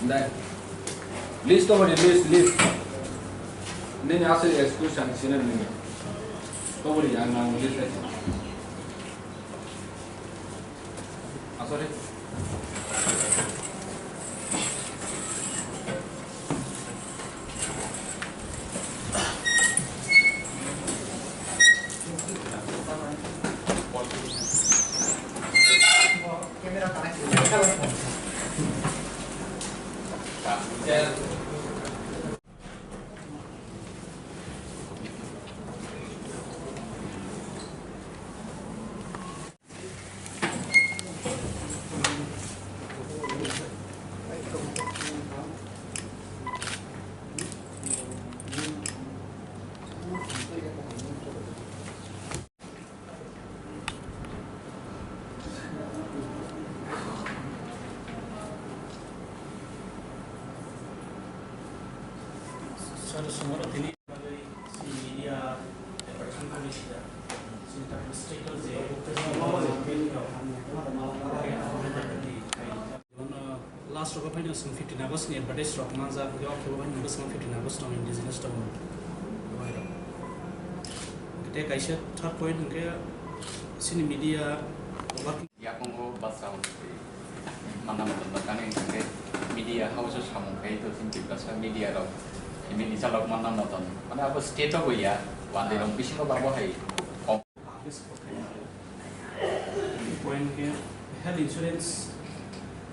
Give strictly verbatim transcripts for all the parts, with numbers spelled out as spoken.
Dai. List to bari, list, list. Nini asli excuse ang sini nini. To bari yang nang list aja. Ah, sorry. Sir, sumoro tini bagwi si media advertisement committee da. Sinta stakeholder je, Last rogo phaino chwng fifteen August ni advertise rok manjak, hwnkhe o khe bo phaino bwskango fifteen August tongo, indigenous tongo. Tei kaisa third point hwnkhe chini media working. Yakungo bwskango manna moton no kani hwnkhe media house o samung khai to chini Tiprasa media rok, media chalok manna moton. Mane abo state o bo ya, wande rok bisingo babo hai kom. Point khe health insurance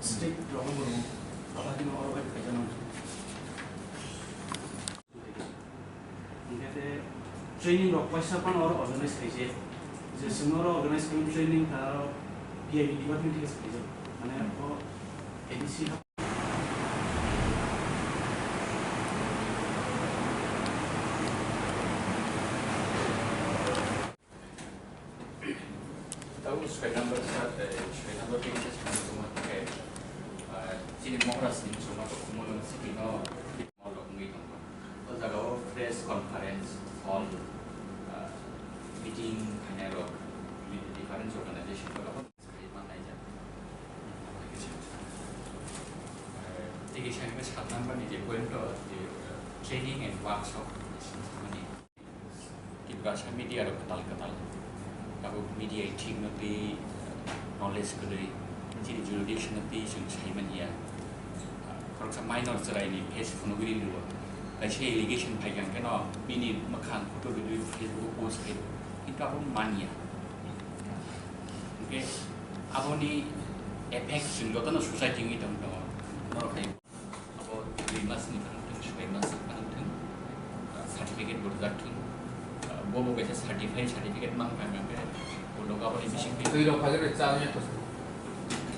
strict rokno bo rwngo. Abo haino oro bai khaijak nang. Hingke te training rok waisa phano oro organize khaijak. Je chwng oro organize khaimani training ta aro P I B department thike khaijak. Mane o A D C ha- Tau soi number sa, eh, soi number page sa soi number khe, eh, chini Maharaj ni muchungma to Kumul City no mall rok wngwi tongo. O jaga o press conference hall, eh, meeting khainai rok, different organization rok abo sai manai jak. Eh, tei kisa hwnba sat number ni je point o je, eh, training and workshop mani. Tiprasa media rok kwtal kwtal. Tabuk media thik no twi, knowledge kwrwi, chini jurisdiction no twi chwng sai man ya. Khoroksa minor chwrai ni face phunugwi ringo. Kaisa allegation phai kha hwnkhe no bini mwkhang photo video Facebook o post khaio. Kintu abo man ya. Hwnkhe aboni effect chwng jotono society wngwi tong tongo. Norok hai Abo dui mas ni phano thung, soi mas ni phano thung, ah, certificate bo rwjak thung. Ah, bo bo kaisa certified certificate mang kha, mang khe, bo logo aboni bising twi. Twi rok phai rw cha ya to.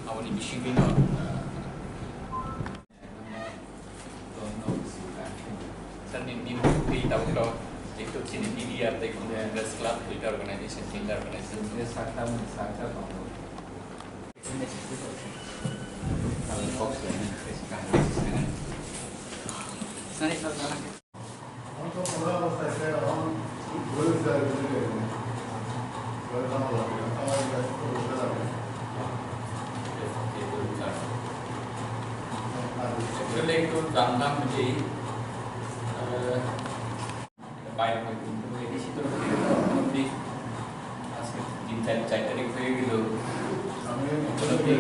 Aboni bising twi no, ah, sir ni, ni twi tabuk to, jehetu chini media tei khum press club, Twitter organization, Twitter organization. Sakta, sakta tongo. Actually, একটু জানতাম যে, আহ, বাইরে হয়তো এডিসি তরফ থেকে তো মোটামুটি আজকে তিন চার, চার তারিখ হয়ে গেল। আমি উপলব্ধি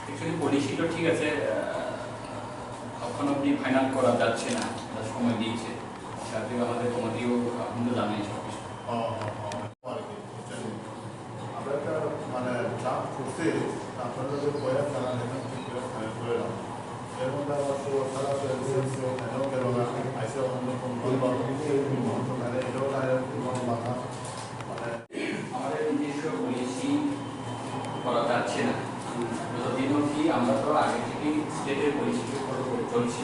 অ্যাকচুয়ালি পলিসি তো ঠিক আছে, আহ, এখন অবধি ফাইনাল করা যাচ্ছে না, আমরা সময় দিয়েছে। সাথে আমাদের কমিটিও এখন তো জানাই সব কিছু। ও, ও, ও, আর কি, বুঝছেন? আমরা একটা মানে চাপ করতে, আপনাদের যে কয়েক জানা দেখেন, ঠিক করে ফাইনাল করে দাও। এর মধ্যে আবার তো সারা তো এমসিএমসি ও ফাইনাল গেল না, আইসি অন্য কোন দল বা মানে এটাও তাদের কোনো মাথা মানে আমাদের নিজস্ব পলিসি করা যাচ্ছে না। যতদিন অবধি আমরা তো আগে থেকেই স্টেটের পলিসিকে ফলো করে চলছি,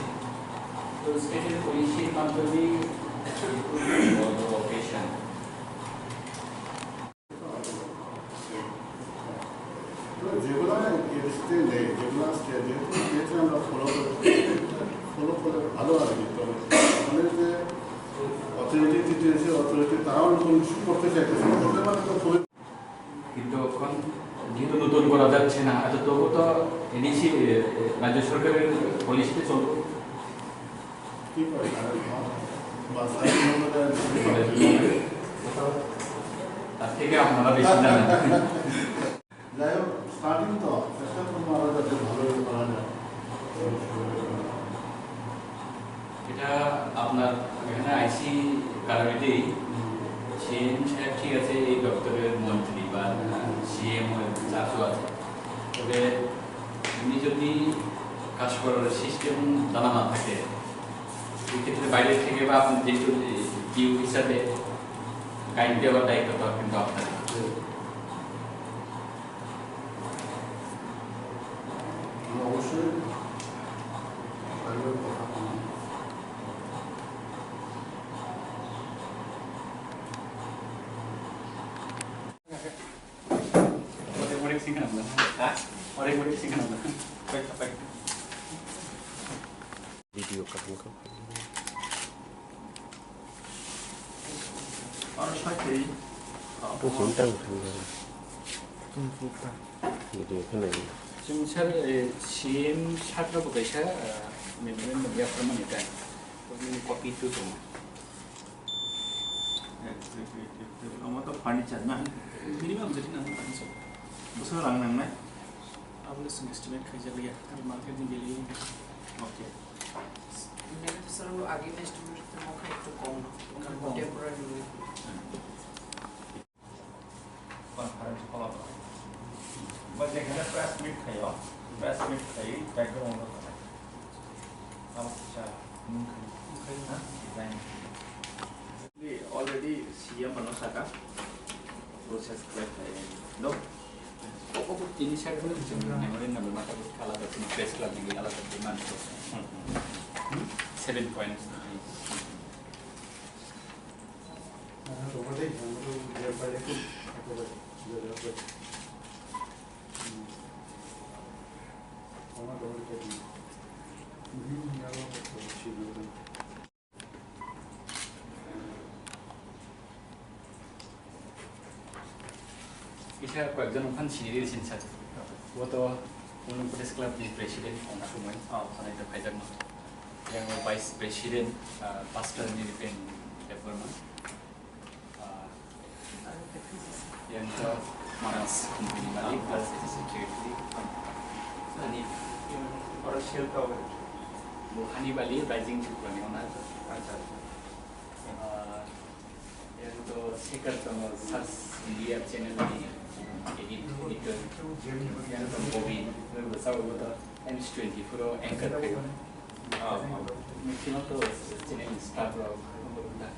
তো স্টেটের পলিসির মাধ্যমেই রিক্রুটমেন্ট বন্ধ, অকেশন। যেগুলো এক্সিস্টিং নেই, যেগুলো আছে, যেহেতু স্টেটে আমরা ফলো করে, ফলো করে ভালো আর কি। তো আমাদের যে অথরিটি, টিটিএসি অথরিটি, তারাও নতুন কিছু করতে চাইতেছে, করতে পারে তো খুবই কিন্তু এখন যেহেতু নতুন করা যাচ্ছে না, এত তবু তো এডিসি, এ, এ, রাজ্য সরকারের পলিসিতে চলবে। কি করে? আর বাস তার থেকে আপনারা বেশি জানেন। যাই হোক, স্টার্টিং তো চেষ্টা করবো আরো যাতে ভালো করা যায়। এটা আপনার এখানে আইসি কারণেই সিএম সাহেব ঠিক আছে, এই দপ্তরের মন্ত্রী বা সিএম চাচু আছে, তবে উনি যদি কাজ করার সিস্টেম জানা না থাকে, এই ক্ষেত্রে বাইরে থেকে বা আপনি যেহেতু ইউ হিসাবে গাইড দেওয়ার দায়িত্ব তো কিন্তু আপনার। আমরা অবশ্যই বাইরের কথা বলি। Video ka tong kha. Oro sakri. Tong sung tang thang. Video kha nai. Chwng sir, eh, C M sir no bo kaisa, eh, memorandum yapharmani tai. Nini copy tu tongo. Executive table, omo to furniture na? Minimum jadi nang furniture. Bwswk rang nangnai? Aboni chwng estimate khaijak liya, karon market ni daily. Okay. Nini to sir, agi estimate to mokha ekটু কম, কম. Temporary. Conference call. Ba jekhane press meet khaio, press meet khai background o khanai. Abo kisa mung khai. Mung khai. Ha? Design. Already C M ano saka process khlai khai. No? Obo tini side hwnwi chwng memory number mata kala da chini press club ni ala da demand ko. Hmm. Seven point. Kisa koyekjon wngkha senior senior sir. Bo to Mulung Press Club ni president wngkha somoi. Oh. Sanai ta phaijak no. Yang vice president, ah, pastor ni Ripen Debbarma. Ah, yang to Manas company malik plus secretary. Ani oro sel to. Bo Hani Bali Rising Tripura ni owner. Acha, acha. Ah, Yang to Sekar tongo, Search India channel ni edit, editor. Yang to Bobby, nang bwsa bo to M C twenty-four o anchor khaio. Ah, ah. Nini to channel ni staff rok, nang bo da.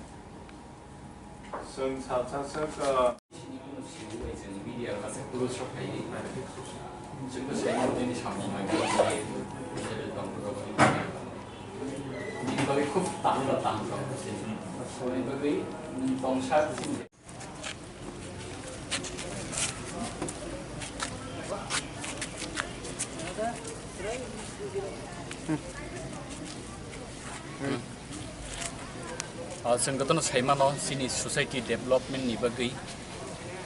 Chwng salsa sak, ah, Chini kuno sini bai chwng media rok aswk kwrwi sok phai. Chwngno sai mano nini samung bai mano. Bini bagwi khub tangma tangma rok chini. Bini bagwi nwng tongsa chini. Ah, chwng jotono sai mano, chini society development ni bagwi,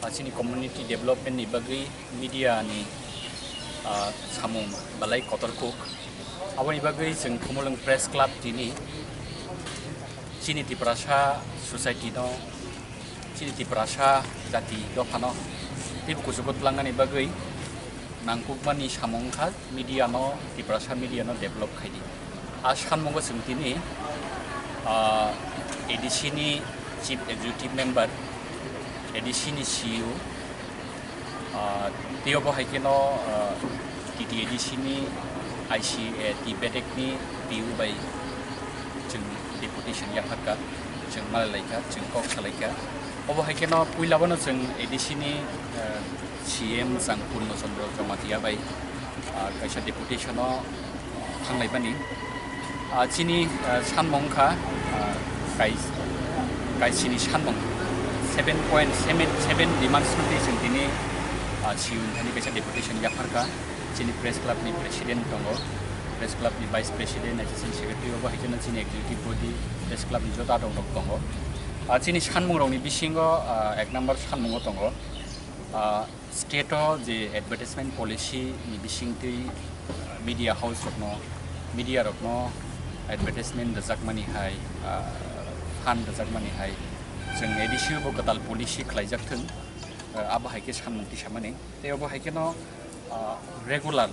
ah, chini community development ni bagwi media ni, ah, samung belai kotor kuk. Aboni bagwi chwng Khumulwng Press Club tini chini Tiprasa society no, chini Tiprasa jati dopha no teibo kuchugo twlangnani bagwi Nangkukmani samung kha media no, Tiprasa media no develop khaidi. A samung o chwng tini, ah, A D C ni Chief Executive Member, A D C ni C E O, ah, tei obo hai kheno, ah, T T A D C ni I C A T bedek ni P U bai chwng deputation yapharkha, chwng malai laikha, chwng kok salaikha. Obo hai kheno puila bono chwng A D C ni, ah, C M chwng Purno Chandra Jamatia bai, ah, kaisa deputation o thanglaimani. Ah, chini, ah, sanmung wngkha, ah, kai-, kaisini sanmung, seven point seven seven demands no twi chwng tini, ah, C E O ni thani kaisa deputation yapharkha. Chini press club ni president tongo, press club ni vice president, assistant secretary, obo hai kheno chini executive body, press club ni joto adong rok tongo. Ah, chini sanmung rok ni bisingo, ah, ek number sanmung o tongo, ah, state o je advertisement policy ni bisingtwi, ah, media house rokno, media rokno advertisement rwjakmani hai, ah, fund rwjakmani hai, chwng A D C o bo kwtal policy khlaijak thwng, ah, abo hai khe sanmung tisamani. Tei obo hai kheno, ah, regular,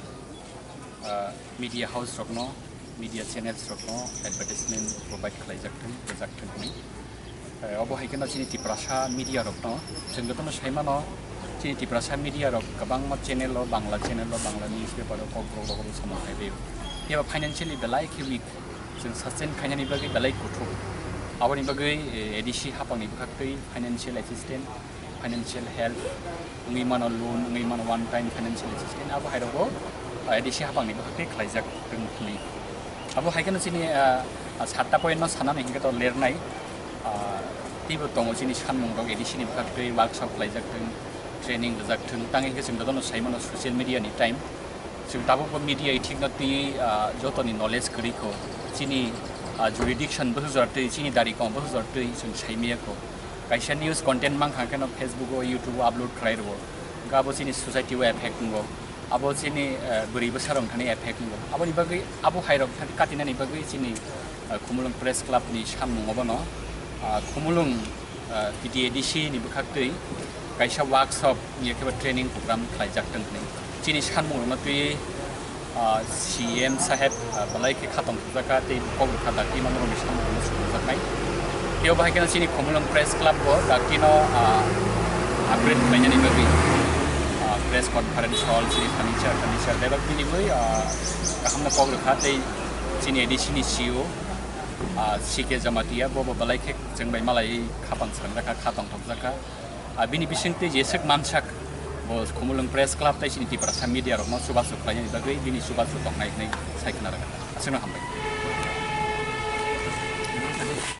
ah, media house rokno, media channels rokno advertisement provide khlaijak thwng, rwjak thwng hwnwi. Eh, obo hai kheno chini Tiprasa media rokno, chwng jotono sai mano, chini Tiprasa media rok kwbangma channel o, Bangla channel o, Bangla newspaper o, Kokborok rogo samung khai rio. Phiya ba financially belai khe weak, chwng sustain khainani bagwi belai kuthuk. Aboni bagwi, eh, A D C haphangni bwkhaktwi financial assistance, financial help wngwi mano, loan wngwi mano, one time financial assistance, abo hai rogo, ah, A D C haphangni bwkhaktwi khlaijak thwng hwnwi. Abo hai kheno chini, ah, ah, satta point no sanani hinkhe to lernai, ah, teibo tongo chini sanmung rok A D C ni bwkhaktwi workshop khlaijak thwng, training rwjak thwng, tang hinkhe chwng jotono sai mano social media ni time. Chwng tabukbo media ithikno twi, ah, jotoni knowledge kwrwi kho. Chini, ah, jurisdiction bo sujor twi, chini dari kong bo sujor twi chwng sai maya kho. Kaisa news content mankha kheno Facebook o, YouTube o upload khlai rwo. Hwnkhe abo chini society o effect wngo. Abo chini, eh, bwrwi bwsa rok thani effect wngo. Aboni bagwi abo hai rok thani katinani bagwi chini, eh, Khumulwng Press Club ni samung obono, ah, Khumulwng ah, T T A D C ni bwkhaktwi kaisa workshop ni ekheba training program khlaijak thwng hwnwi. Chini sanmung rokno twi, ah, C M saheb, ah, belai khe khatong thokjak kha tei kok rwkha dakti mano rokni samung rokno sukjaknai. Tei obo hai kheno chini Khumulwng Press Club bo dakti no, ah, upgrade khlainani bagwi, ah, press conference hall chini furniture, furniture bebak bini bai, ah, kaham no kok rwkha tei chini A D C ni C E O, ah, C K Jamatia bo bo belai khe chwng bai malai khapang swngjak kha, khatong thokjak kha. Ah, bini bisingtwi jeswk mansak bo Khumulwng Press Club tei chini Tiprasa media rokno chubachu khlainani bagwi bini chubachu tongnai hwnwi sai khna rwkha. Aswkno hambai.